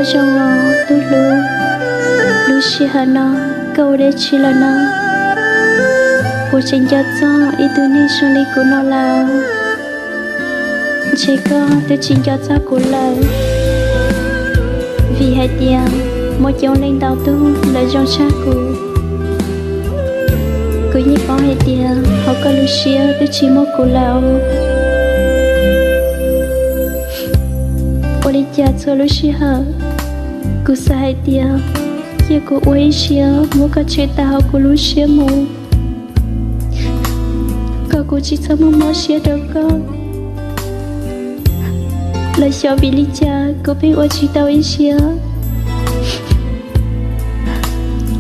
Zoo os tub hlub, lub sij hawm no koj ua dab tsi lawm no? Puas tseem nco txog ib tug neeg zoo li kuv no lawm? Ntshe koj twb tsis nco txog kuv lawm, vim hais tias muaj coob leej ntau tug lawv zoo tshaj kuv. Kuv yeej paub hais tias hauv koj lub siab twb tsis muaj kuv lawm. Ua li cas txhua lub sij hawm kuv xav hais tias cia kuv ua ib siab muab koj tshem tawm hauv kuv lub siab mus, kom kuv tsis txhob muaj mob siab rau koj. Los xyov vim li cas kuv pheej ua tsis tau ib siab.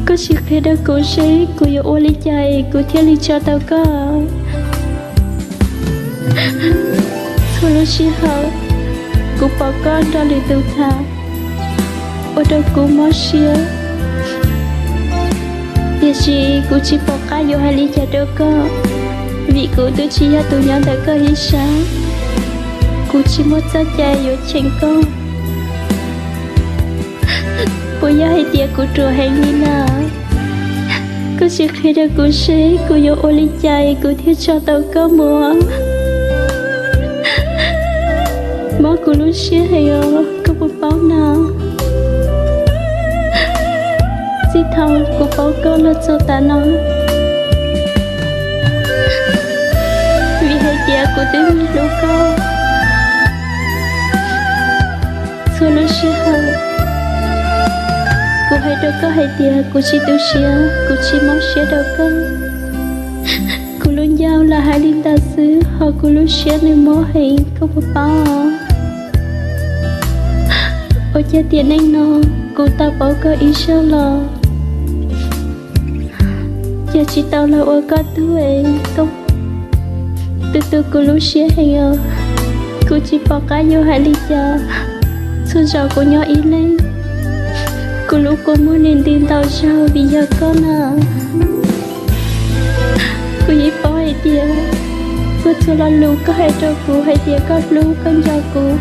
Koj sim qhia rau kuv seb kuv yuav ua li cas es kuv thiaj li tso tau koj. Txhua lub sij hawm kuv pom koj nrog lwm tus tham, ua rau kuv mob siab. Tiam sis kuv tsis pom qab yuav hais li cas rau koj, vim kuv twb tsis yog tus nyob ntawm koj ib sab. Kuv tsis muaj txoj cai yuav cheem koj. Puas yog hais tias kuv ruam heev li na? Koj sim qhia rau kuv seb kuv yuav ua li cas es kuv thiaj tso tau koj mus. Mob kuv lub siab heev os, koj puas paub na? Txij thaum kuv paub koj los txog tav no, vim hais tias kuv twb hlub koj. Txhua lub sij hawm kuv hais rau koj hais tias kuv tsis tu siab, kuv tsis mob siab rau koj. Kuv lub ncauj lam hais li ntawd xwb, ho kuv lub siab nws mob heev, koj puas paub? Ua cas tiam neej no kuv tau paub koj ib zaug los cas tsis tau los ua koj tug es koj tu tu kuv lub siab heev os. Kuv tsis pom qab yuav hais li cas. Txhua zaus kuv nyob ib leeg, kuv lub kua muag nim nti ntau zaug vim yog koj na. Kuv yeej paub hais tias puag txhua lo lus koj hais rau kuv hais tias koj hlub koj nco kuv,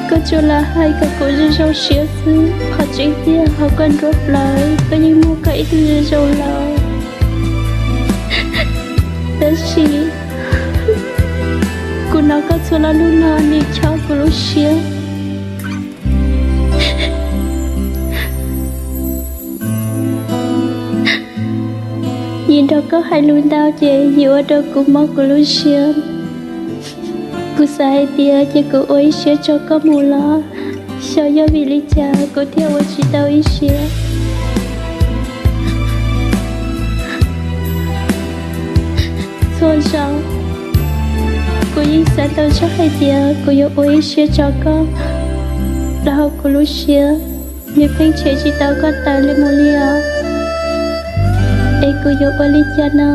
koj tsuas lam hais kom kuv zoo zoo siab xwb, qhov tseeb tiag hauv koj nruab plawv koj yeej muaj koj ib tug zoo zoo lawm. Tab sis kuv hnov koj txhua lo lus no nws chob kuv lub siab. Yim nrog koj hais lus ntau ces yim ua rau kuv mob kuv lub siab. Kuv xav hais tias ces kuv ua ib siab tso koj mus los, xyov yog vim li cas kuv thiaj ua tsis tau ib siab. Txhua zaus kuv yeej xav tau txog hais tias kuv yuav ua ib siab tso koj, los hauv kuv lub siab nws pheej tshem tsis tau koj tawm li mus li os. Es kuv yuav ua li cas no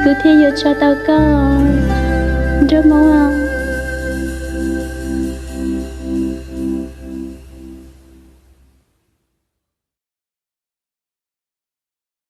kuv thiaj yuav tso tau koj, nruab hmoob?